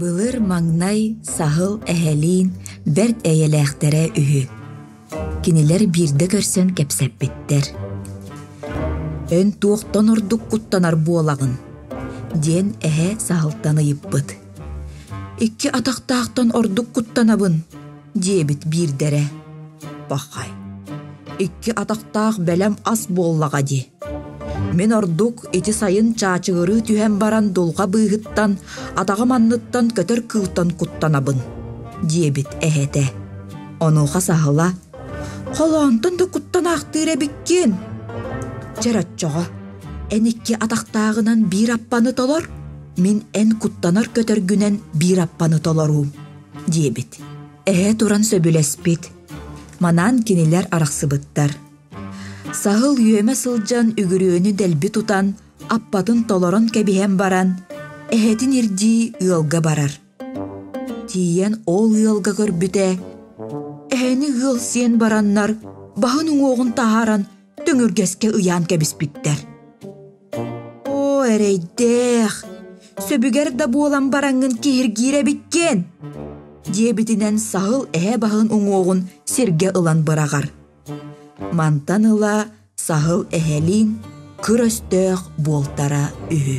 Былыр маҥнай саһыл эһэлиин бэрт эйэлээхтэрэ үһү. Кинилэр биирдэ көрсөн кэпсэппиттэр. «Эн туохтан ордук куттанар буолаҕын?» диэн эһэ саһылтан ыйыппыт. «Икки атахтаахтан ордук куттанабын», диэбит биирдэрэ. «Пахай, икки атахтаах бэлэм ас буоллаҕа дии. Мин ордук ити сайын чаачыгырыы түһэн баран дулҕа быыһыттан, атаҕым анныттан көтөр кыылтан куттанабын», диэбит эһэтэ. Онуоха саһыла «Холоонтон да куттанаахтыыр эбиккин! Чэр оччоҕо, эн икки атахтааҕынан биир аппаны толор, мин эн куттанар көтөргүнэн биир аппаны толоруум» диэбит. Эһэ туран сөбүлэспит. Манаан кинилэр арахсыбыттар. Саһыл үөмэ сылдьан үгүрүөнү дэлби тутан, аппатын толорон кэбиһэн баран, эһэтин ирдии ыалга барар. Тиийэн ол ыалга көрбүтэ, эһэни ыал сиэн бараннар, баһын уҥуоҕун таһааран төҥүргэскэ ыйаан кэбиспиттэр. Оо, эрэйдээх, сөбүгэр да буолан бараҥҥын киһиргиир эбиккин! диэбитинэн саһыл эһэ баһын уҥуоҕун сиргэ ылан быраҕар. Мантан ыла саһыл эһэлиин кыр өстөөх буолтара үһү.